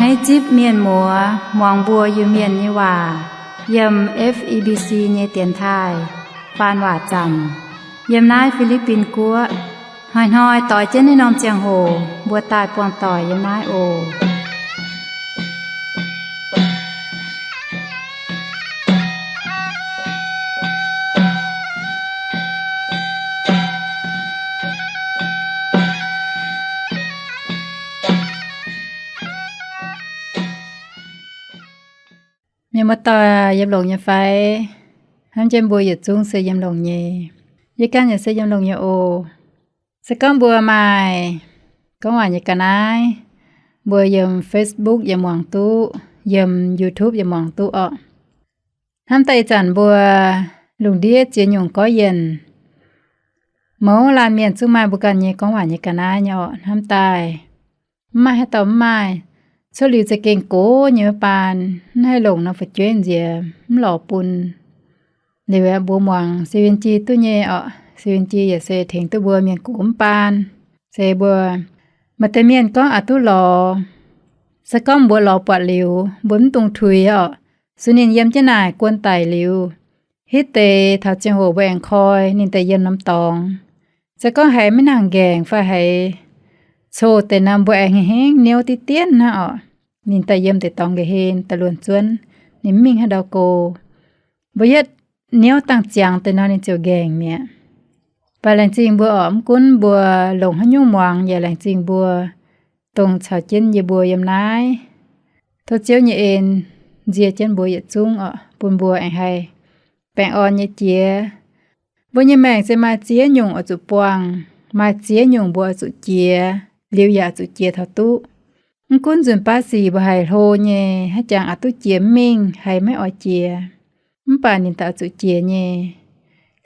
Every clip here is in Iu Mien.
Naaiv zipv mienh muoz muangx mbuo Iu-Mienh nyei waac yiem F E B C nyei dienx taaih faan waac zanc yiem naaiv Fi^li^bin Guoqv. Hnoi-hnoi doix jienv naaiv norm ziangh hoc mbuo daaih buangh doic yiem naaiv oc. Mienh muoz-doic, yiem longx nyei fai? Hnamv jienv mbuo yietc zungv se yiem longx nyei. Yie ganh yaac se yiem longx nyei oc. Se gorngv mbuo maaih gorngv waac nyei ga'naaiv, mbuo yiem Facebook yaac muangx duqv, yiem YouTube yaac muangx duqv orqc. Hnamv daaih ih zanc mbuo lungh ndiev ziex nyungc gorqv-yienh, mouz laanh mienh zungv maaih mbuo ganh nyei gorngv waac nyei ga'naaiv nyei orqc. Hnamv daaih mv maaih haaix dauh mv maaih. Cuotv liuz za'gengh gox nyei wuov baan, mv haih longc norm fu'jueiv nziex mv lorz bun. Liuz aeqv, mbuo muangx Siu Win Jie duqv nyei orqc. Siu Win Jie yaac se tengx duqv mbuo mienh gox mv baan. Se mbuo maaih deix mienh gorngv aqc duqv lorz, se gorngv mbuo lorz buatc liuz, mbuo mv dungx tuix orqc. Sueih ninh yiem jienv naaic guon daic liuz, hitv deix taux ziangh hoc mbuo aengx koi ninh daaih yiem norm dorngx. Se gorngv haiz maiv nangc nqaengc fai haiz coh deix nor, mbuo aengx hingh hingv niouv diqv dienv hnangv orqc. Ninh daaih yiem deix dorngx nqa'hlen daaih luonx zuonv, ninh mv mingh haaix ndau go. Mbuo yietv niouv dangh ziangx deix nor, ninh ziouc nqaengc mi'aqv. Mv baac laengz zingh mbuo orqc, mv gunv mbuo longc haaix nyungc muangx, yaac laengz zingh mbuo dongh caux jienv yie mbuo yiem naaiv. Tov Ziouv nyei en nzie jienv mbuo yietc zungv orqc, bun mbuo aengx haih baengh orn nyei jiex. Mbuo nyei maengc se maaih ziex nyungc oix zuqc buangh, maaih ziex nyungc mbuo oix zuqc jiex, liuz yaac oix zuqc jiex taux duqv. Mv gunv nzunc baav sic mbuo haiz hlo nyei, haaix jangx aqc duqv jiex mv mingh, haiz maiv oix jiex, mv baac ninh daaih oix zuqc jiex nyei.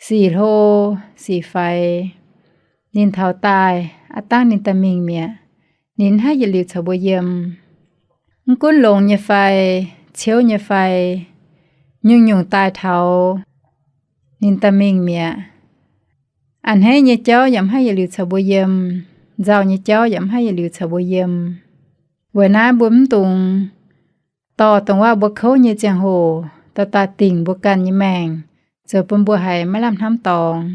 Sic hlo, sic faix, ninh taux daaih, aav dangh ninh daaih mingh mi'aqv. Ninh mv haih yietc liuz caux mbuo yiem. Mv gunv longx nyei fai, ciouv nyei fai, nyungc-nyungc daaih taux, ninh daaih mingh mi'aqv. A'hneiv nyei jauv yaac mv haih yietc liuz caux mbuo yiem. Nzauh nyei jauv yaac mv haih yietc liuz caux mbuo yiem. Weic naaiv mbuo mv dungx dorh dongh waac mbuo kouv nyei ziangh hoc dorh daaih dingc mbuo ganh nyei maengc, zoux bun mbuo haiz maiv lamh hnamv dorngx.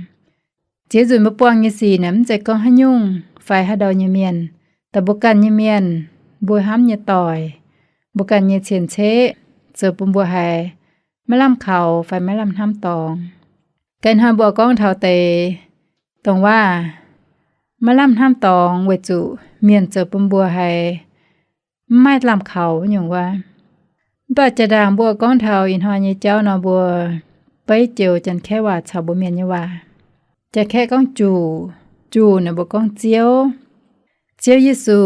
Ziex nzunc mbuo buangh nyei sic naaic mv zeiz gorngv haaix nyungc fai haaix ndau nyei mienh, dongh mbuo ganh nyei mienh, mbuo hnamv nyei doic, mbuo ganh nyei cien-ceqv, zoux bun mbuo haiz maiv lamh kaux fai maiv lamh hnamv dorngx. Ga'hnoi mbuo gorngv taux deix dongh waac maiv lamh hnamv dorngx weic zuqc mienh zoux bun mbuo haiz mv maaih lamh kaux nyungc waac. Mv baac jaa-ndaangc mbuo gorngv taux ih hnoi nyei jauv nor, mbuo beiv joux Janx-Kaeqv waac caux mbuo Mienh nyei waac. Janx-Kaeqv gorngv juc, juc naaic mbuo gorngv Ziouv, Ziouv Yesu,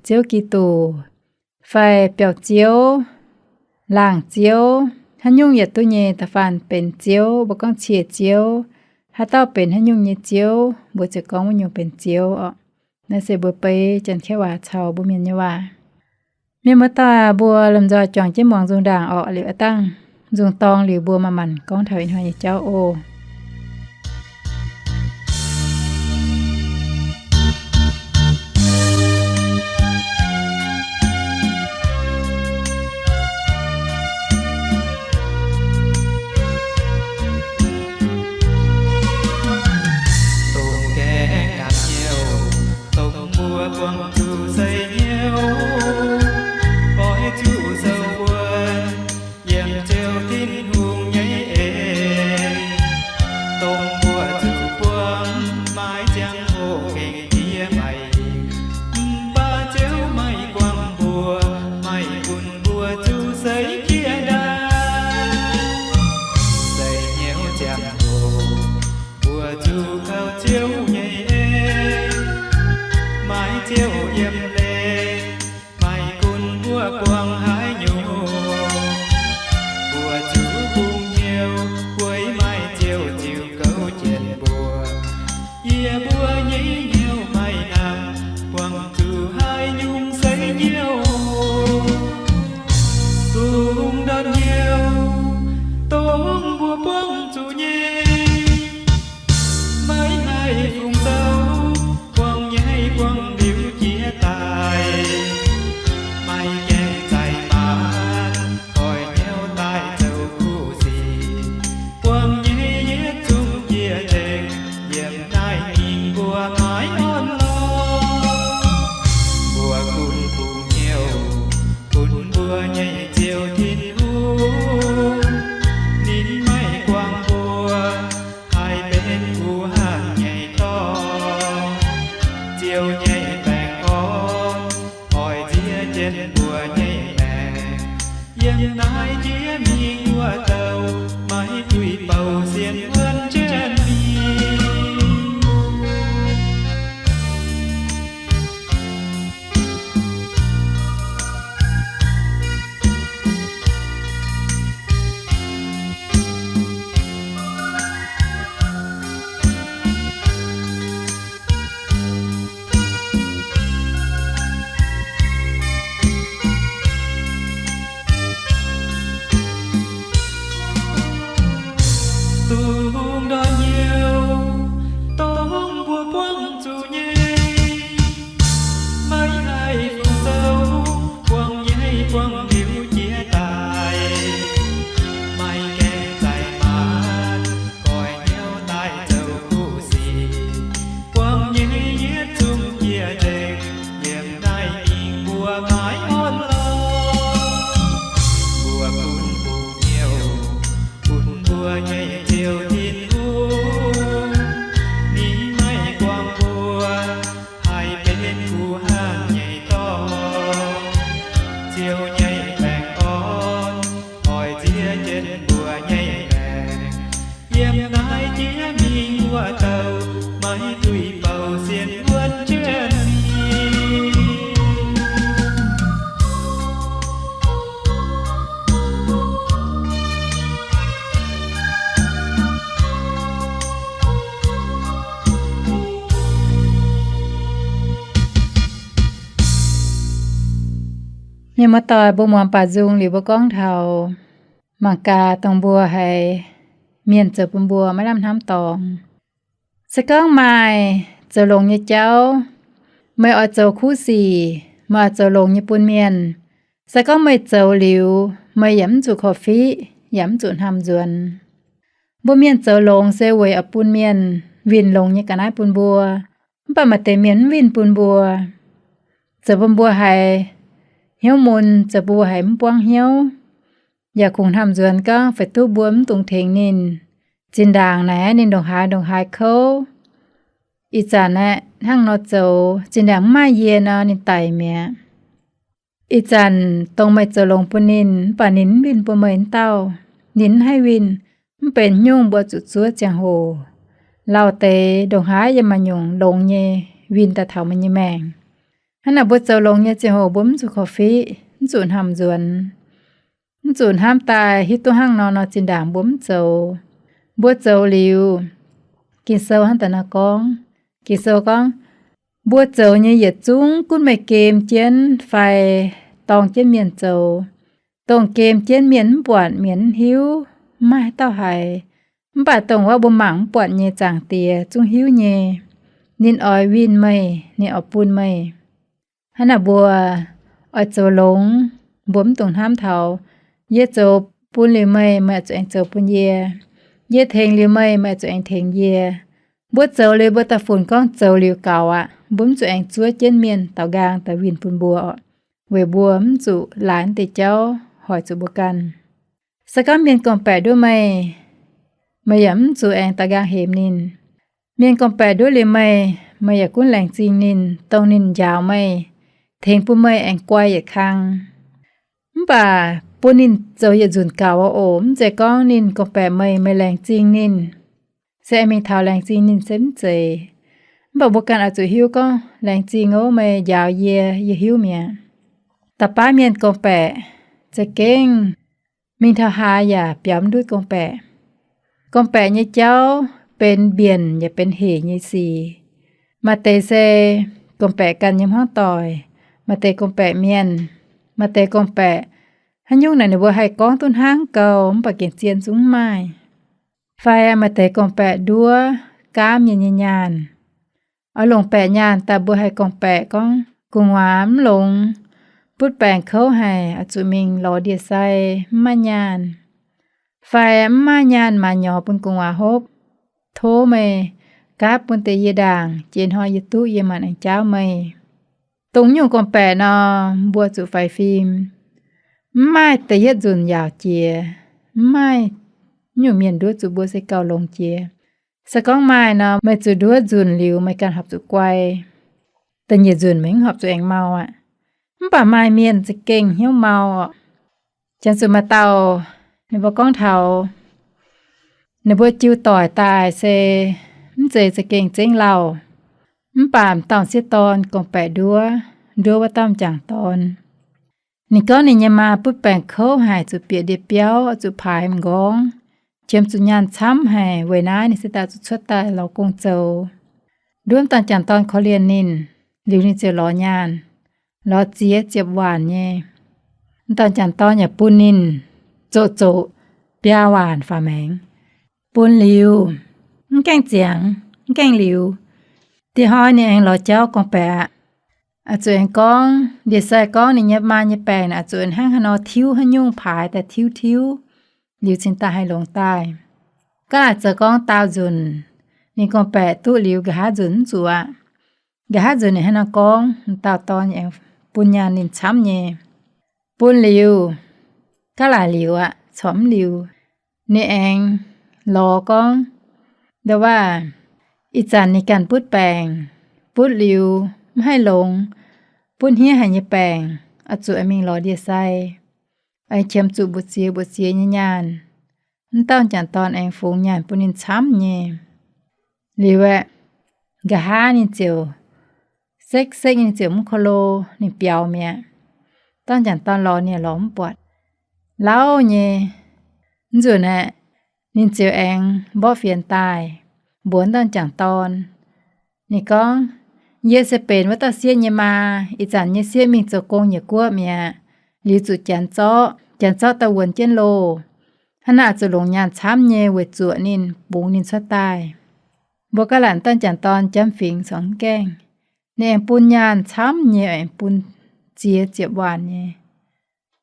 Ziouv Giduc, fai biauv-ziouv, laangz ziouv, haaix nyungc yaac duqv nyei. Da'faanh benx ziouv, mbuo gorngv cie ziouv. Haaix dauh benx haaix nyungc nyei ziouv, mbuo ziouc gorngv wuov nyungc benx ziouv orqc. Naaiv se mbuo beiv Janx-Kaeqv waac caux mbuo Mienh nyei waac. Mienh muoz-doic, mbuo lomh nzoih juangc jienv muangx nzung ndaangc orqc, liuz aav dangh nzung dorng liuz mbuo manc-manc gorngv taux ih hnoi nyei jauv oc. Dongh gaengh gapv hnyouv, dongh mbuo buangh zuqc seix hnyouv, oix zuqc sou wuonv yiem Ziouv Tin-Hungh nyei en. Dongh mbuo zuqc buangh maiv ziangh hoc gengh jiex maiv hingh, mv baac Ziouv maiv guangc mbuo, maiv gunv mbuo zuqc seix jiex ndaangc. Seix hnyouv ziangh hoc, mbuo zuqc kaux Ziouv nyei en, maiv Ziouv yiem leiz, maiv gunv mbuo buangh haaix nyungc, mbuo zuqc bungx hnyouv, weic maiv Ziouv ziux gouv jienv mbuo. Yie mbuo nyei hnyouv maiv hnangv, buangh zuqc haaix nyungc seix hnyouv. Dongh ndortv hnyouv, dongh mbuo buangh zuqc nyei, maiv haih fungc douh, buangh nyei buangh liuz jiex daaih, maiv gaengh Yiem naaiv jiex mingh wuov douh, maiv duih bouh sienx wuonv jienv mingh. Dongh ndortv nyouv, dongh mbuo buangv zuqc nyei. Maiv haih fungc zoux, buangv nyei buangv liuz jiex daaih. Maiv gaengh zaaih maanc, goix hnyouv daaih zoux kuv sic. Buangv nyei yietc zungv jiex nzengc, yiem naaiv mingh mbuo maiv orn lorqc. Mbuo bun mbuo hnyouv, bun mbuo nyei Ziouv Tin-Hungh. Ninh maiv buangv mbuo, haih benx kuv hnaangx nyei dorngx. Ziouv nyei baengh orn oix ziex jienv mbuo nyei maengc. Yiem naaiv jiex mingh wuov douh, maiv duih bouh sienx wuonv jienv mingh. Mienh muoz-doic, mbuo muangx baac nzung liuz mbuo gorngv taux mangc gaax dongh mbuo haiz mienh zoux bun mbuo maiv lamh hnamv dorngx. Se gorngv maaih zoux longx nyei jauv, meih oix zoux kuv sic, meih oix zoux longx nyei bun mienh. Se gorngv meih zoux liuz, meih yaac mv zuqc korv-fiqv, yaac mv zuqc hnamv nzuonx. Mbuo mienh zoux longx se weic oix bun mienh winh longx nyei ga'naaiv bun mbuo. Mv baac maaih deix mienh mv winh bun mbuo, zoux bun mbuo haiz hnyouv mun, zoux bun mbuo haiz mv buangv hnyouv, yaac kungx hnamv nzuonx gorngv fai duqv mbuo mv dungx tengx ninh. Zinh ndaangc naaic ninh ndongc haaix ndongc haaix kouv. Ih zanc aeqv, hnangv nor zoux, zinh ndaangc mv maaih yie nor, ninh daic mi'aqv. Ih zanc dongh meih zoux longx bun ninh, mv baac ninh mv winh bun meih wuov dauh, ninh mv haih winh. Mv benx haaix nyungc, mbuo zuqc zuov ziangh hoc. Lauh deix ndongc haaix yaac maaih nyungc longx nyei winh daaih taux meih nyei maengc. Hnangv naaic mbuo zoux longx nyei ziangh hoc mbuo mv zuqc korv-fiqv, mv zuqc hnamv nzuonx, mv zuqc hnamv daaih hiuv duqv hnangv nor nor zinh ndaangc mbuo mv zoux. Mbuo zoux liuz, Ging-Sou hnangv daaih nor gorngv, Ging-Sou gorngv, mbuo zoux nyei yietc zungv gunv meih gem jienv fai dorng jienv mienh zoux. Dongh gem jienv mienh mv buatc, mienh mv hiuv, mv maaih haaix dauh haiz. Mv baac dongh wuov mbuo mangc mv buatc nyei Zaangc Diex zungv hiuv nyei. Ninh oix winh meih, ninh oix bun meih. Hnangv naaic mbuo oix zoux longx, mbuo mv dungx hnamv taux, yie zoux bun liuz meih, meih zuqc aengx zoux bun yie. Yie tengx liuz meih, meih zuqc aengx tengx yie. Mbuo zoux liuz mbuo daaih funx gorngv zoux liuz gaux aqv. Mbuo mv zuqc aengx zuov jienv mienh daaux nqaang daaih winh bun mbuo oc, weic mbuo mv zuqc laaix deix jauv hoic zuqc mbuo ganh. Se gorngv mienh gorngv-baeqc nduov meih, meih yaac mv zuqc aengx daaux nqaang hemx ninh. Mienh gorngv-baeqc nduov liuz meih, meih yaac gunv laengz zingh ninh, dongh ninh njaaux meih, tengx bun meih aengx guai yietc kang. Mv baac bun ninh zoux yietc nzunc gaux oc. Mv zeiz gorngv ninh gorngv-baeqc meih, meih laengz zingh ninh, se aengx mingh taux laengz zingh ninh se mv zeiz. Mv baac mbuo ganh oix zuqc hiuv gorngv, laengz zingh ov, meih njaaux yie, yie hiuv mi'aqv. Da'baav mienh gorngv-baeqc za'gengh mingh taux haaix yaac biaux mv ndutv gorngv-baeqc. Gorngv-baeqc nyei jauv benx mbienc yaac benx hec nyei sic. Maaih deix se gorngv-baeqc ganh nyei hmuangv doic, maaih deix gorngv-baeqc mienh, maaih deix gorngv-baeqc haaix nyungc naaic ninh mbuo haih gorngv duqv hnangv gau, mv baac gengh zien zungv mv maaih. Fai maaih deix gorngv-baeqc nduov gaamv mienh nyei nyaanh. Oix longc baeqc nyaanh daaih mbuo haih gorngv-baeqc gorngv gu'nguaaz mv longx, butv baengc kouv haic, oix zuqc mingh lorz ndie-sai, mv maaih nyaanh. Fai mv maaih nyaanh maaiz nyorx bun gu'nguaaz hopv. Tov meih gaatv bun deix yie ndaangc, jiex hnoi yie duqv yie maanc aengx jaauv meih. Dongh nyungc gorngv-baeqc nor, mbuo zuqc faix fim. Mv maaih da'yietv nzunc yaauc jiex. Mv maaih nyungc mienh nduov zuqc mbuo se gauh longx jiex. Se gorngv maaih nor, meih zuqc nduov nzunc liuz meih ganh horpc zuqc guai. Da'nyeic nzunc meih mv horpc zuqc aengx mau aqv. Mv baac maaih mienh za'gengh hnyouv mau oc. Janx zuqc maaih dauh ninh mbuo gorngv taux ninh mbuo jiu doic daaih se mv zeiz za'gengh zengv lauh, mv baac m'dauh m'sieqv dorn gorngv-baeqc nduov, nduov wuov dauh m'jangc dorn. Ninh gorngv ninh nyei maa butv baengc kouv haic, zuqc bieqc ndie-biauv, zuqc paaix m'nqorngv, qiemx zuqc nyaanh camv haic, weic naaiv ninh se daaih zuqc cuotv daaih lorz gong zoux. Nduov m'dauh m'jangc dorn korv-lienh ninh, liuz ninh ziouc lorz nyaanh, lorz ziex ziepc waanc nyei. M'dauh m'jangc dorn yaac bun ninh zoqc zoqc biaa waanc faaux maengx. Bun liuz, mv gaengh ziangx, mv gaengh liuz, dieh hnoi ninh aengx lorz jauv gorngv-baeqc aqv. Zuqc aengx gorngv, ndie-sai gorngv ninh nyei maa nyei baengc aqv, zuqc hnangv haaix nor tiuv haaix nyungc paaix daaih tiuv tiuv, liuz cingx daaih haih longx daaih. Gaav laaic zoux gorngv daauh nzunc, ninh gorngv-baeqc duqv liuz nqa'haav nzunc mv zuqc aqv. Nqa'haav nzunc ninh hnangv haaix nor gorngv, m'dauh dorn aengx bun nyaanh ninh camv nyei. Bun liuz, gaav laaic liuz aqv, corc mv liuz, ninh aengx lorz gorngv, nda'waav, ih zanc ninh ganh butv baengc, butv liuz mv haih longx, butv hniev haic nyei baengc, oix zuqc aengx mingh lorz ndie-sai, aengx qiemx zuqc mbu'ziex mbu'ziex nyei nyaanh. M'dauh m'jangc dorn aengx fungx nyaanh bun ninh camv nyei. Liuz aeqv, nqa'haav ninh ziouc sekv sekv, ninh ziouc mv ko lo, ninh biaux mi'aqv. Dauh m'jangc dorn lorz ninh lorz mv buatc. Lauh nyei. Mv nzunc aeqv, ninh ziouc aengx mborqv fienx daaih mbuox m'dauh m'jangc dorn. Ninh gorngv, yie se benx wuov dauh sieqv nyei maa. Ih zanc nyei sieqv mingh zoux gong nyei guoqv mi'aqv. Liuz zuqc janx zorqv, janx zorqv daaih wuonx jienv loh. Hnangv naaic zuqc longc nyaanh camv nyei weic zuoqc ninh, bungx ninh cuotv daaih. Mbuo gaav laaic m'dauh m'jangc dorn jamv fingx corc mv gaengh. Ninh aengx bun nyaanh camv nyei, aengx bun ziex ziepc waanc nyei.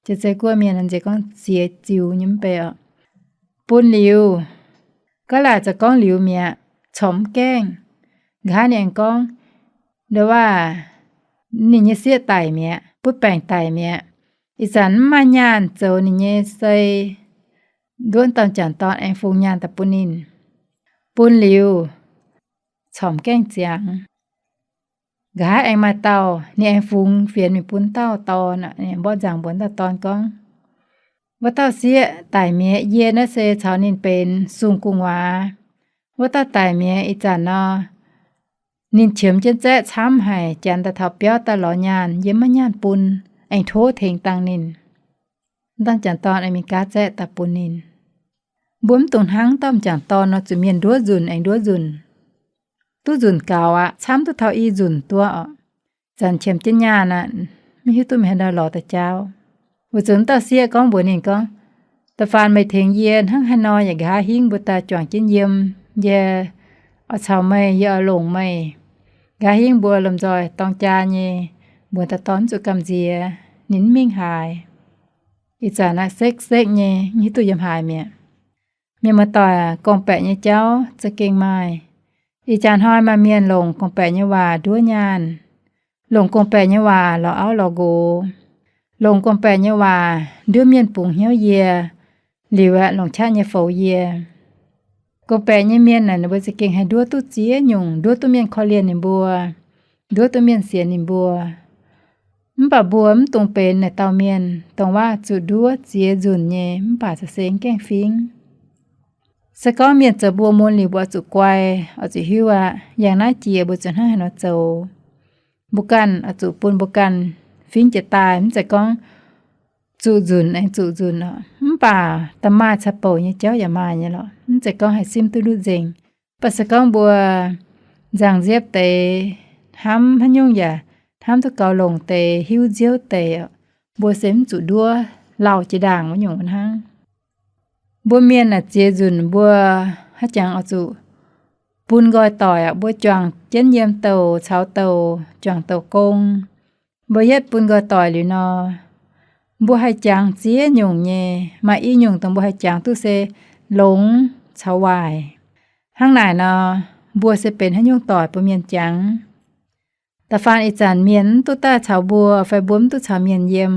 Jiex zei guoqv mienh nziex gorngv ziex ziux nyei mv bei oc. Bun liuz, gaav laaic zoux gorngv liuz mi'aqv, corc mv gaengh. Nqa'haav ninh aengx gorngv, nda'waav, ninh nyei sieqv daic mi'aqv, butv baengc daic mi'aqv. Ih zanc mv maaih nyaanh zoux ninh nyei sei. Nduov m'dauh m'jangc dorn aengx fungx nyaanh daaih bun ninh. Bun liuz, corc mv gaengh ziangx. Nqa'haav aengx maaih dauh, ninh aengx fungx fienx mingh bun dauh dorn, mborqv nzangc mbuox dauh dorn gorngv, wuov dauh sieqv daic mi'aqv, yie naaiv se caux ninh benx sung gu'nguaaz. Wuov dauh daic mi'aqv, ih zanc nor, ninh qiemx jienv zaeqv camv haic, janx daaih taux biauv daaih lorz nyaanh, yie maiv nyaanh bun, aengx tov tengx dangh ninh. M'dauh m'jangc dorn aengx mingh gaav zaeqv daaih bun ninh. Mbuo mv dungx hnangv dauh m'jangc dorn nor, zuqc mienh nduov nzunc aengx nduov nzunc. Duqv nzunc gaux aqv, camv duqv taux i nzunc duqv oc. Zanc qiemx jienv nyaanh aqv, maiv hiuv duqv mingh haaix nor lorz daaih jaauv. Weic zuqc m'dauh sieqv gorngv mbuox ninh gorngv, da'faanh meih tengx yie hnangv haaix nor yaac nqa'haav hingv mbuo daaih juangc jienv yiem, yie oix caux meih, yie oix longc meih. Nqa'haav hingv mbuo lomh nzoih dorng jaa nyei, mbuox dauh dorn mv zuqc gamh nziex, ninh mv mingh haaix. Ih zanc naaiv sekv-sekv nyei, mv hiuv duqv yiem haaix mi'aqv. Mienh muoz-doic, gorngv-baeqc nyei jauv za'gengh maaih. Ih jaax hnoi maaih mienh longc gorngv-baeqc nyei waac nduov nyaanh, longc gorngv-baeqc nyei waac lorz auv lorz nqox, longc gorngv-baeqc nyei waac nduov mienh bungx hnyouv yie, liuz aeqv, longc qaqv nyei foux yie. Gorngv-baeqc nyei mienh naaic, ninh mbuo za'gengh haih nduov duqv ziex nyungc, nduov duqv mienh korv-lienh ninh mbuo, nduov duqv mienh sienx ninh mbuo. Mv baac mbuo mv dungx benx naaic dauh mienh, dongh waac zuqc nduov ziex nzunc nyei, mv baac za'gengh gaengh fingx. Se gorngv mienh zoux mbuo mun liuz, mbuo oix zuqc guai, oix zuqc hiuv aqv. Yangh naaiv jiex mbuo zuqc hnangv haaix nor zoux. Mbuo ganh oix zuqc bun mbuo ganh fingx jiex daaih, mv zeiz gorngv zuqc nzunc aengx zuqc nzunc oc. Mv baac da'maaih caux bouc nyei jauv yaac maaih nyei lorqc. Mv zeiz gorngv haih simv duqv ndutv nzengc. Mv baac se gorngv mbuo nzangc nziepv deix, hnamv haaix nyungc yaac hnamv duqv gaux longc deix, hiuv nziouv deix, mbuo se mv zuqc nduov lauh jiex ndaangc wuov nyungc hnangv. Mbuo mienh naaic ziex nzunc mbuo haaix jangx oix zuqc bun nqoi doic aqv. Mbuo juangc jienv yiem douc caux douc, juangc douc gong. Mbuo yietv bun nqoi doic liuz nor, mbuo haih jangx ziex nyungc nyei. Maaih i nyungc dongh mbuo haih jangx duqv se longx caux waaic. Hnangv naaic nor, mbuo se benx haaix nyungc doic bun mienh jangx. Da'faanh ih zanc mienh mv duqv daaih caux mbuo fai mbuo mv duqv caux mienh yiem,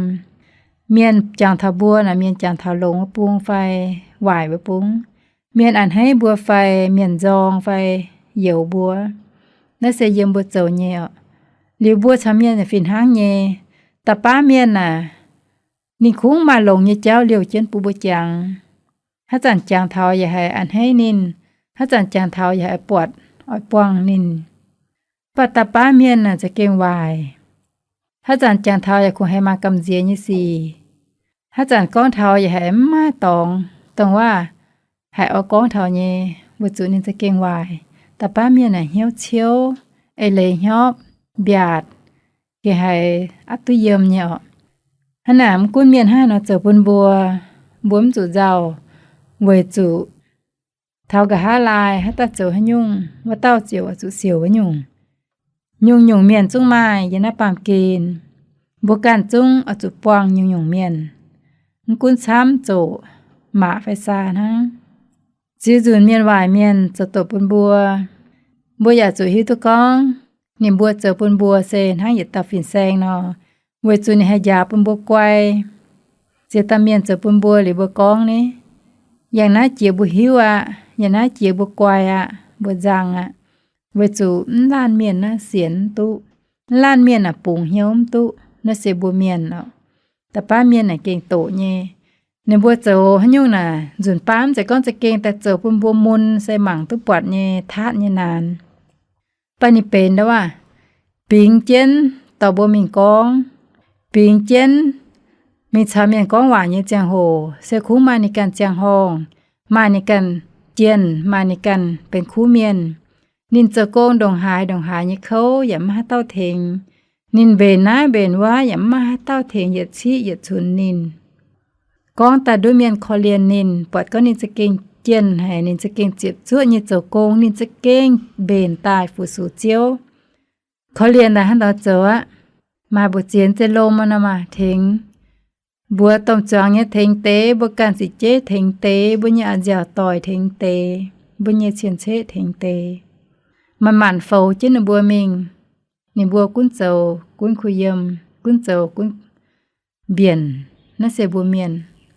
mienh jangx taux mbuo naaic, mienh jangx taux longx wuov bung fai waaic wuov bung, mienh a'hneiv mbuo fai mienh nzorng fai youx mbuo, naaiv se yiem mbuo zoux nyei oc. Liuz mbuo caux mienh fih hnangv nyei. Da'baav mienh naaic, Ninh kungx maaih longx nyei jauv liouh jienv bun mbuo jangx. Haaix zanc jangx taux yaac haiz a'hneiv ninh, haaix zanc jangx taux yaac haiz buatc oix buangh ninh. Mv baac da'baav mienh naaic za'gengh waaic. Haaix zanc jangx taux yaac kungx haiz maaih gamh nziex nyei sic. Haaix zanc gorngv taux yaac haiz mv maaih dorngx, dongh waac haiz oix gorngv taux nyei, weic zuqc ninh za'gengh waaic. Da'baav mienh naaic hnyouv ciouv, eix leiz hnyopv, mbiaatc, gengh haiz aqc duqv yiem nyei orqc. Hnangv naaic, mv gunv mienh hnangv haaix nor zoux bun mbuo, mbuo mv zuqc nzauh, weic zuqc taux nqa'haav laai haaix dauh zoux haaix nyungc, wuov dauh ziouc oix zuqc siouc wuov nyungc. Nyungc-nyungc mienh zungv maaih yiem naaiv baamh gen. Mbuo ganh zungv oix zuqc buangh nyungc-nyungc mienh, mv gunv camv zoqc, maac fai saa hnangv. Ziex nzunc mienh waaic mienh zoux doqc bun mbuo, mbuo yaac zuqc hiuv duqv gorngv ninh mbuo zoux bun mbuo se hnangv yietc dauh fin-saeng nor, weic zuqc ninh haih njaaux bun mbuo guai. Ziex dauh mienh zoux bun mbuo liuz mbuo gorngv ni, yangh naaiv jiex mbuo hiuv aqv, yangh naaiv jiex mbuo guai aqv, mbuo nzang aqv. Weic zuqc mv laanh mienh naaiv sienx mv duqv, mv laanh mienh naaic bungx hnyouv mv duqv, naaiv se mbuo mienh oc. Da'baav mienh naaic gengh doqc nyei. Ninh mbuo zoux haaix nyungc naaic nzunc baav mv zeiz gorngv za'gengh daaih zoux bun mbuo mun se mangc duqv buatc nyei, taatv nyei naanc. Mv baac ninh benx ndau waac, bingx jienv dorh mbuo mingh gorngv, bingx jienv mingh caux mienh gorngv waac nyei ziangh hoc se kungx maaih ninh ganh ziangh horngh, maaih ninh ganh jienh, maaih ninh ganh benx kuv mienh. Ninh zoux gong ndongc haaix ndongc haaix nyei kouv yaac mv maaih haaix dauh tengx. Ninh mbenc naaiv mbenc wuov yaac mv maaih haaix dauh tengx yietc ciqv yietc cunx ninh. Gorngv daaih nduov mienh korv-lienh ninh, buatc gorngv ninh za'gengh jienh haic, ninh za'gengh ziepc zuoqv nyei zoux gong, ninh za'gengh mbenc daaih fu-sux Ziouv. Korv-lienh daaih hnangv nor zoux aqv. Maaih mbu'ziex zeiv-lom nor maah tengx mbuo, domh zuangx nyei tengx deix, mbuo ganh ziqc jeiv tengx deix, mbuo nyei a'nziaauc doic tengx deix, mbuo nyei cien-ceqv tengx deix, manc-manc foux jienv ninh mbuo mingh. Ninh mbuo gunv zoux gunv kuh yiem, gunv zoux gunv mbienc. Naaiv se mbuo mienh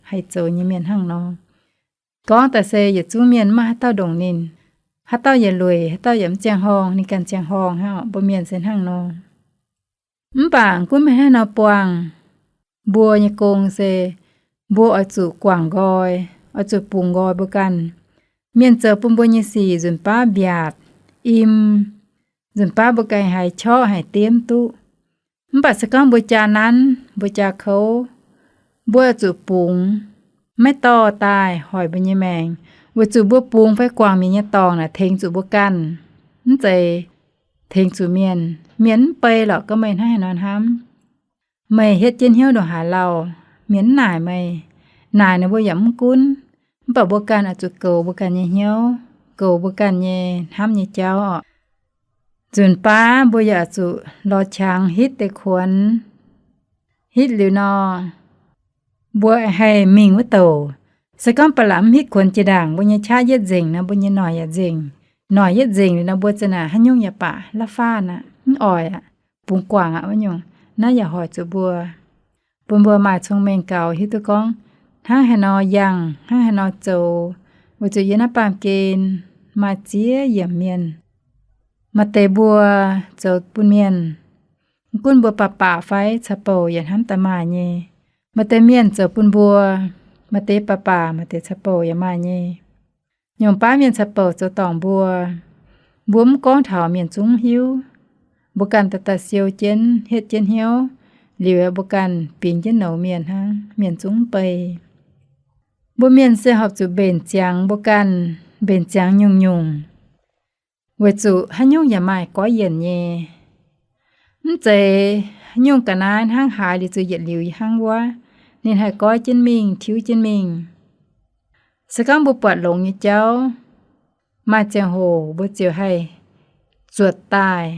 haih zoux nyei mienh hnangv nor. Gorngv daaih se yietc zungv mienh maiv maaih haaix dauh ndongc ninh. Haaix dauh yietc lueic, haaix dauh yietc mv ziangh horngh, ninh ganh ziangh horngh hnangv. Mbuo mienh se hnangv nor. Mv baac gunv meih hnangv nor buangh mbuo nyei gong se mbuo oix zuqc guangc nqoi, oix zuqc bungx nqoi mbuo ganh. Mienh zoux bun mbuo nyei sic nzunc baav mbiaatc, im, nzunc baav mbuo ganh haiz qorqv haiz diemv duqv. Mv baac se gorngv mbuo jaa nanv, mbuo jaa kouv, mbuo oix zuqc bungx, maiv dorh daaih hoic mbuo nyei maengc, weic zuqc mbuo bungx fai guangc mienh nyei dorngc naaic tengx zuqc mbuo ganh, mv zeiz tengx zuqc mienh. Mienh mv bei lorqc gorngv meih hnangv haaix nor hnamv. Meih hietv jienv hnyouv ndongc haaix lauh, mienh mv naaic meih. Naaic ninh mbuo yaac mv gunv. Mv baac mbuo ganh oix zuqc goux mbuo ganh nyei hnyouv, goux mbuo ganh nyei hnamv nyei jauv oc. Nzunc baav mbuo yaac oix zuqc lorz qangx hitv deix kuonx. Hitv liuz nor, mbuo haih mingh wuov douc. Se gorngv ba'laqc mv hitv kuonx jiex ndaangc, mbuo nyei qaqv yietv nzengc nor, mbuo nyei noic yaac nzengc. Noic yietv nzengc liuz nor, mbuo za'naaic haaix nyungc yaac baac la'faanh aqv, mv oix aqv, bungx guangc aqv wuov nyungc. Naaiv yaac hoic zuqc mbuo, bun mbuo maaih cong-mengh gaux hiuv duqv gorngv hnangv haaix nor yangh, hnangv haaix nor zoux, weic zuqc yiem naaiv baamh gen maaih ziex yiemc mienh. Maaih deix mbuo zoux bun mienh, mv gunv mbuo baac baac fai caux bouc yaac hnamv daaih maaih nyei. Maaih deix mienh zoux bun mbuo, maaih deix baac baac, maaih deix caux bouc yaac maaih nyei. Nyungc baav mienh caux bouc zoux dorngc mbuo, mbuo mv gorngv taux mienh zungv hiuv. Mbuo ganh daaih daaih siou jienv, hietv jienv hnyouv, liuz mbuo ganh bingx jienv nouz mienh hnangv, mienh zungv mv bei. Mbuo mienh se horpc zuqc mbenc ziangx mbuo ganh, mbenc ziangx nyungc-nyungc, weic zuqc haaix nyungc yaac maaih goiv yienc nyei. Mv zeiz haaix nyungc ga'naaiv hnangv haaix liuz zuqc yietc liuz hnangv wuov. Ninh haih goiv jienv mingh, tiuv jienv mingh. Se gorngv mbuo buatc longx nyei jauv, maaih ziangh hoc mbuo ziouc haih zuotc daaih.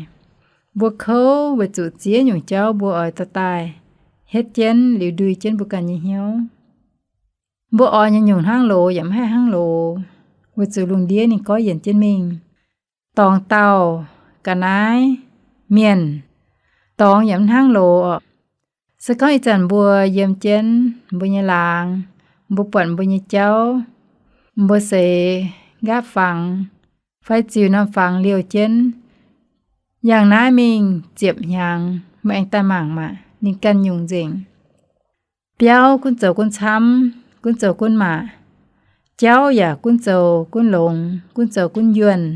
Mbuo kouv weic zuqc ziex nyungc jauv mbuo oix dorh daaih hietv jienv liuz ndui jienv mbuo ganh nyei hnyouv. Mbuo oix nyei nyungc hnangv loz yaac mv haih hnangv loz, weic zuqc lungh ndiev ninh goiv yienc jienv mingh. Dorngx dauh, ga'naaiv, mienh, dorngx yaac mv hnangv loz oc. Se gorngv ih zanc mbuo yiem jienv mbuo nyei laangz, mbuo buatc mbuo nyei jauv, mbuo seix nqaapv fangx fai ziux norm fangx liouh jienv, yangh naaiv mingh ziepc hnyangx, meih aengx daaih mangc maah, ninh ganh nyungc nzengc. Biauv gunv zoux gunv camv, gunv zoux gunv maac. Jauv yaac gunv zoux gunv longx, gunv zoux gunv yuonh.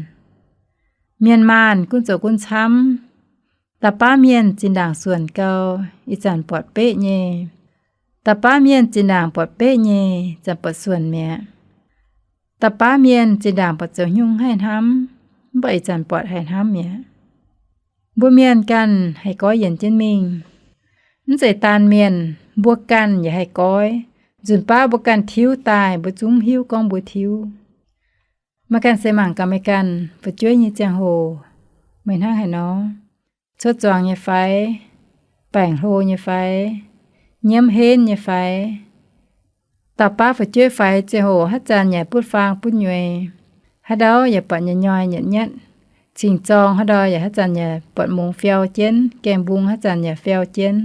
Mienh maanh gunv zoux gunv camv. Da'baav mienh zinh ndaangc suonc gau, ih zanc buatc beqv nyei. Da'baav mienh zinh ndaangc buatc beqv nyei, zanc buatc suonc mi'aqv. Da'baav mienh zinh ndaangc buatc zoux haaix nyungc haih hnamv, mv baac ih zanc buatc haih hnamv mi'aqv. Mbuo mienh ganh haih goiv yienc jienv mingh. Mv zeiz daan mienh, mbuo ganh yaac haih goiv. Nzunc baav mbuo ganh tiuv daaih, mbuo zungv hiuv gorngv mbuo tiuv. Meih ganh se mangc gaax meih ganh fu'jueiv nyei ziangh hoc, meih hnangv haaix nor? Cuotv zuangx nyei fai? Baengc hlo nyei fai? Nyiemv henv nyei fai? Dauh baav fu'jueiv faix ziangh hoc haaix zanc yaac butv faang butv nyueiz, haaix ndau yaac buatc nyei nyoi nyatc nyatv. Cing-zorng haaix ndau yaac haaix zanc yaac buatc mungz fiau jienv, gaengh mbung haaix zanc yaac fiau jienv.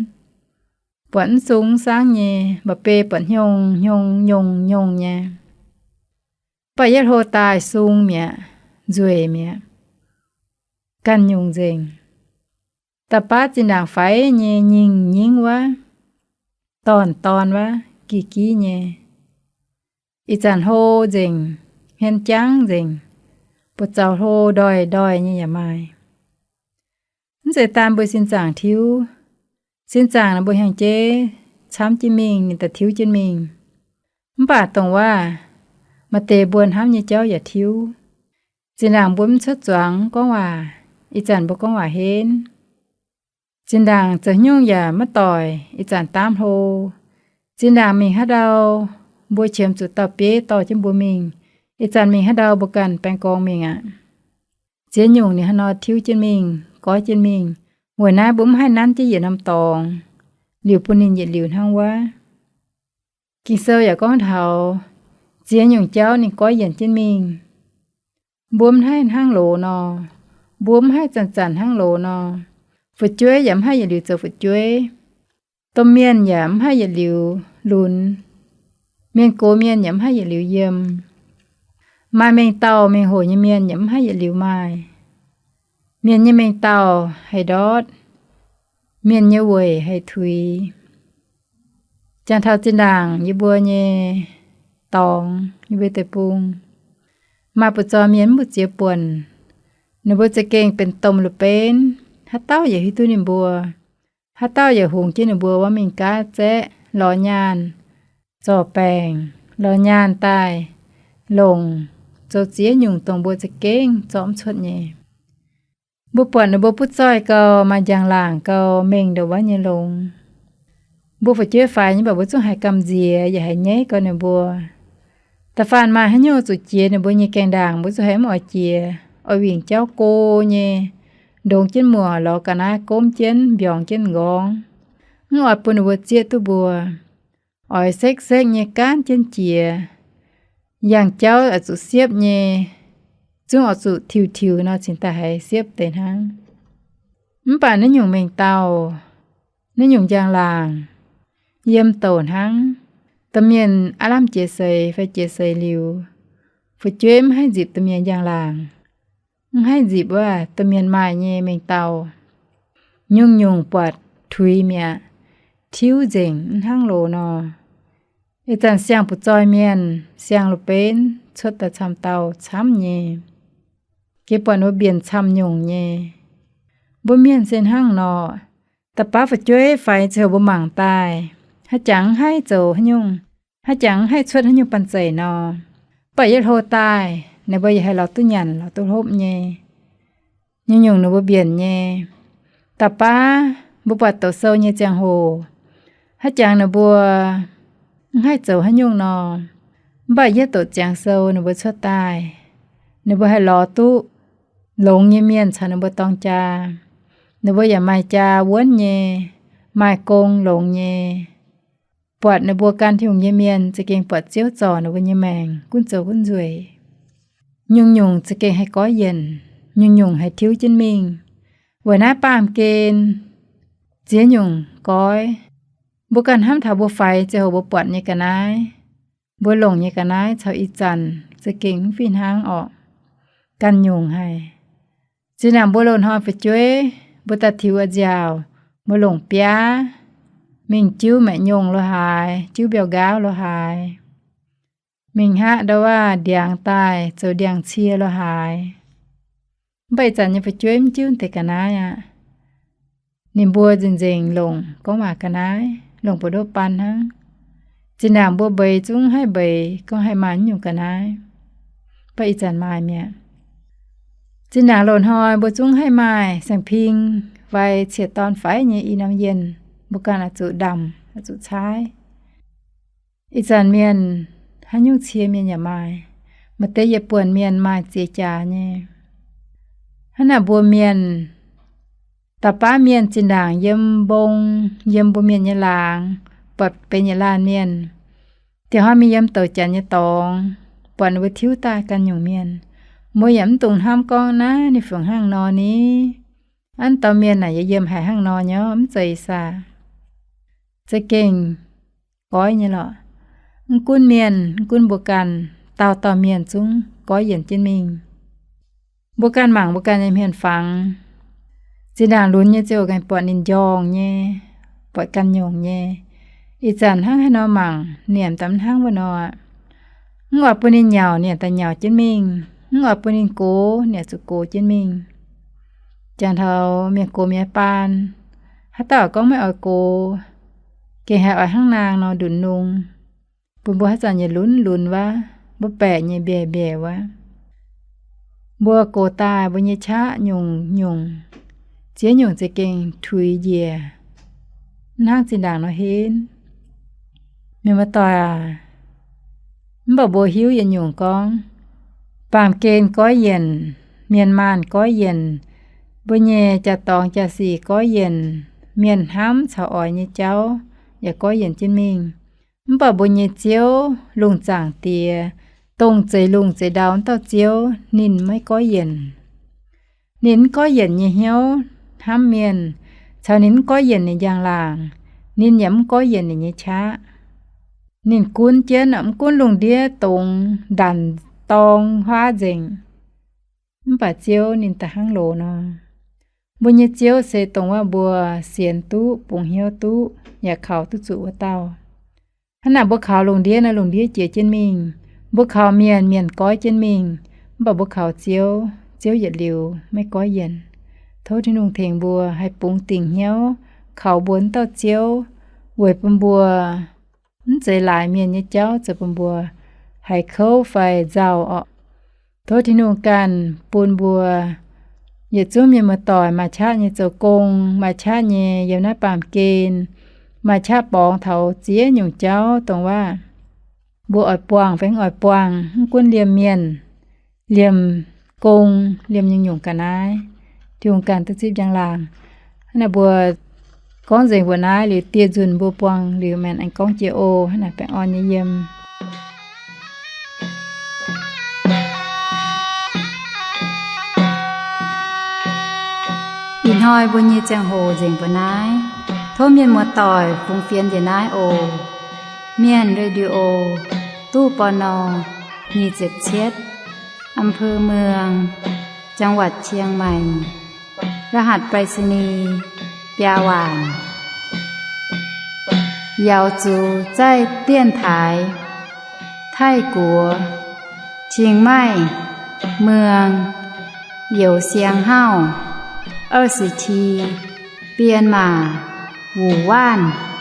Buatc mv sung mv saangv nyei, mba'bei buatc hnyongx hnyongx nyongz nyongz nyei. Mv baac yietv hlo daaih sung mi'aqv, nzueic mi'aqv, ganh nyungc nzengc. Da'baav zinh ndaangc faix nyei nyingh nyingv wuov, dorn dorn wuov, giv giv nyei. Ih zanc hlo nzengc, hmien jangv nzengc, buoz zaux hlo ndoih ndoih nyei yaac maaih. Mv zeiz daan mbuo sin zaangc tiuv. Sin zaangc naaic mbuo hnyangx-jeiv camv jienv mingh, ninh daaih tiuv jienv mingh. Mv baac dongh waac, maaih deix mbuo hnamv nyei jauv yaac tiuv. Zinh ndaangc mbuo mv cuotv zuangx gorngv waac, ih zanc mbuo gorngv waac henv. Zinh ndaangc zoux haaix nyungc yaac maiv doic, ih zanc daamv hlo. Zinh ndaangc mingh haaix ndau, mbuo qiemx zuqc dauh bieiv dorh jienv mbuo mingh. Ih zanc mingh haaix ndau mbuo ganh baeng gorngx mingh aqv. Ziex nyungc ninh haaix nor tiuv jienv mingh, goiv jienv mingh. Weic naaiv mbuo mv haih nanv jienv yietc norm dorngx, liuz bun ninh yietc liuz hnangv wuov. Ging-Sou yaac gorngv taux ziex nyungc jauv ninh goiv yienc jienv mingh. Mbuo mv haih hnangv loz nor, mbuo mv haih zanc-zanc hnangv loz nor. Fu'jueiv yaac mv haih yietc liuz zoux fu'jueiv. Domh mienh yaac mv haih yietc liuz lunx. Mienh gox mienh yaac mv haih yietc liuz yiem. Maaih mengh dauh mengh hoc nyei mienh yaac mv haih yietc liuz maaih. Mienh nyei mengh dauh haih ndortv, mienh nyei weic haih tuix. Jangx taux zinh ndaangc yie mbuo nyei dorngx, yie mbuo deic-bung, maaih buoz-zoih mienh mv mbu'ziex buonc, ninh mbuo za'gengh benx domh lu-benv, haaix dauh yaac hiuv duqv ninh mbuo. Haaix dauh yaac hungx jienv ninh mbuo wuov mingh gaatv zaeqv, lorz nyaanh, zorc baengc, lorz nyaanh daaih longc, zoux ziex nyungc dongh mbuo za'gengh zorqv mv cuotv nyei. Mbuo buatc ninh mbuo butv zoih gau, maaih njang-laangc gau, mengh ndongc wuov nyei longx. Mbuo fu'jueiv faix nyei, mv baac mbuo zungv haiz gamh nziex yaac haiz nyaiv gau ninh mbuo. Da'faanh maaih haaix nyungc zuqc jiex ninh mbuo nyei gaengh ndaangc, mbuo zungv haiz mv oix jiex, oix wingc jauv go nyei, ndongx jienv muoc, lorz ga'naaiv gomv jienv, mbiorngz jienv nqorngv, mv oix bun ninh mbuo zieqv duqv mbuo. Oix sekv-sekv nyei gaanv jienv jiex. Yangh jauv oix zuqc siepv nyei, zungv oix zuqc tiux-tiux nor cingx daaih haiz siepv deix hnangv. Mv baac naaiv nyungc mengh dauh, naaiv nyungc njang-laangc, yiem douc hnangv. Domh mienh aav lamh jiex seix fai jiex seix liuz, fu'jueiv mv haih nzipc domh mienh njang-laangc, mv haih nzipc wuov domh mienh maaih nyei mengh dauh. Nyungc-nyungc buatc tuix mi'aqv, tiuv nzengc, mv hnangv loz nor. Ih zanc siang-buoz-zoih mienh, siang-lu-benv cuotv daaih camv dauh camv nyei. Jiex buatc ninh mbuo mbienc camv nyungc nyei. Mbuo mienh se hnangv nor, da'baav fu'jueiv faix ziouc mbuo mangc daaih, haaix jangx mv haih zoux haaix nyungc, haaix jangx mv haih cuotv haaix nyungc banh zeic nor. Mv baac yietv hlo daaih ninh mbuo yaac haih lorz duqv nyanc lorz duqv hlopv nyei. Nyungc-nyungc ninh mbuo mbienc nyei. Da'baav mbuo buatc doqc sou nyei ziangh hoc, haaix jangx ninh mbuo mv haih zoux haaix nyungc nor, mv baac yietv doqc ziangx sou ninh mbuo cuotv daaih, ninh mbuo haih lorz duqv longx nyei mienh caux ninh mbuo dorng jaa. Ninh mbuo yaac maaih jaa wuonv nyei, maaih gong longx nyei. Buatc ninh mbuo gan hungh nyei mienh za'gengh buatc Ziouv zorc ninh mbuo nyei maengc gunv zoux gunv nzueic. Nyungc-nyungc za'gengh haih goiv yienc, nyungc-nyungc haih tiuv jienv mingh. Weic naaiv baamh gen ziex nyungc goiv. Mbuo ganh hnamv taux mbuo faix ziangh hoc mbuo buatc nyei ga'naaiv, mbuo longc nyei ga'naaiv caux ih zanc za'gengh mv fih hnangv orqc. Ganh nyungc haic. Zinh ndaangc mbuo loz-hnoi fu'jueiv, mbuo daaih tiux a'nziaauc, mbuo longc biaav, mingh jiuv maeqc nyungc lo haaix, jiuv mbiauh nqaauv lo haaix, mingh hngaqv ndau wuov ndiangx daaih zoux ndiangx-cie lo haaix. Mv baac ih zanc nyei fu'jueiv mv jiuv deix ga'naaiv aqv. Ninh mbuo nzengc-nzengc longc gorngv waac ga'naaiv, longc buoz-ndoqv baan hnangv. Zinh ndaangc mbuo mbeix zungv haih mbeix, gorngv haih maaih nyungc ga'naaiv. Mv baac ih zanc maaih mi'aqv. Zinh ndaangc loz-hnoi mbuo zungv haih maaih saeng-ping fai ciex dorn faix nyei i norm yienh, mbuo ganh oix zuqc ndamc, oix zuqc caaiv. Ih zanc mienh haaix nyungc cie mienh yaac maaih. Maaih deix yietc buonc mienh maaih ziex jaax nyei. Hnangv naaic mbuo mienh, dauh baav mienh zinh ndaangc yiem mbong, yiem mbuo mienh nyei laangz, buatc benx yietc laanh mienh, dieh hnoi mingh yiem douc janx nyei dorngx, buatc ninh mbuo tiuv daaih ganh nyungc mienh. Mbuo yaac mv dungx hnamv gorngv naaiv ninh fungc hnangv nor ni. Aav, dauh mienh naaic yaac yiem haic hnangv nor nyei, mv zeiz saah? Za'gengh goiv nyei lorqc. Mv gunv mienh, mv gunv mbuo ganh, dauh dauh mienh zungv goiv yienc jienv mingh. Mbuo ganh mangc mbuo ganh nyei hmien fangx, zinh ndaangc lunx nyei ziouc ganh buatc ninh njorngh nyei, buatc ganh nyungc nyei. Ih zanc hnangv haaix nor mangc, niemc daaih mv hnangv wuov nor aqv. Mv oix bun ninh nyauc, ninh daaih nyauc jienv mingh. Mv oix bun ninh gox, ninh zuqc gox jienv mingh. Jangx taux mienh gox mienh baan, haaix dauh gorngv maiv oix gox, gengh haiz oix hnangv naang nor ndunx nungx, bun mbuo haaix zanc nyei lunx lunx wuov, mbuo baeqc nyei mbiaeqc mbiaeqc wuov. Mbuo gox daaih mbuo nyei qaqv nyungc-nyungc, ziex nyungc za'gengh tuix njiec, mv hnangv zinh ndaangc nor henv. Mienh muoz-doic aac, mv baac mbuo hiuv yietc nyungc gorngv, baamh gen goiv yienc, mienh maanh goiv yienc, mbuo nyei jaa-dorngx jaa-sic goiv yienc, mienh hnamv caux oix nyei jauv yaac goiv yienc jienv mingh. Mv baac mbuo nyei Ziouv, lungh zaangc Diex, dongh zeix lungh zeix ndau wuov dauh Ziouv, ninh maiv goiv yienc. Ninh mv goiv yienc nyei hnyouv hnamv mienh, caux ninh mv goiv yienc ninh njang-laangc, ninh yaac mv goiv yienc ninh nyei qaqv. Ninh gunv jienv, mv gunv lungh ndiev dongx ndanc dorng huaav nzengc, mv baac Ziouv ninh da'hnangv loz nor. Mbuo nyei Ziouv se dongh wuov mbuo sienx duqv, bungx hnyouv duqv, yaac kaux duqv zuqc wuov dauh. Hnangv naaic mbuo kaux lungh ndiev nor, lungh ndiev jiex jienv mingh. Mbuo kaux mienh, mienh goiv jienv mingh. Mv baac mbuo kaux Ziouv, Ziouv yietc liuz maiv goiv yienc. Tov Tin-Hungh tengx mbuo haih bungx dingc hnyouv kaux mbuo wuov dauh Ziouv, weic bun mbuo mv zeiz laaix mienh nyei jauv zoux bun mbuo haiz kouv fai nzauh orqc. Tov Tin-Hungh ganh bun mbuo yietc zungv mienh muoz-doic maaih qaqv nyei zoux gong, maaih qaqv nyei yiem naaiv baamh gen, maaih qaqv borngz taux ziex nyungc jauv dongh waac mbuo oix buangh fai mv oix buangh, mv gunv liemh mienh, liemh gong, liemh nyungc-nyungc ga'naaiv, Tin-Hungh ganh duqv zipv njang-laangc. Hnangv naaic mbuo gorngv nzengc mbuo naaiv liuz, dieh nzunc mbuo buangh liuz, mienh aengx gorngv jiex oc. Hnangv naaic baengh orn nyei yiem. Ih hnoi mbuo nyei ziangh hoc nzengc mbuo naaiv. Tov mienh muoz-doic fungx fienx njiec naaiv oc. Mienh Radio, ตู้ ปณ. nyic ziepc cietv, อำเภอเมือง จังหวัดเชียงใหม่ รหัสไปรษณีย์ biaa waanc. 瑶族在电台 Taiv-Guoqv, Chiang Mai, Mueang, Youz Siang Hauv, 二十七, Bienh Maac, Wuc Waanv.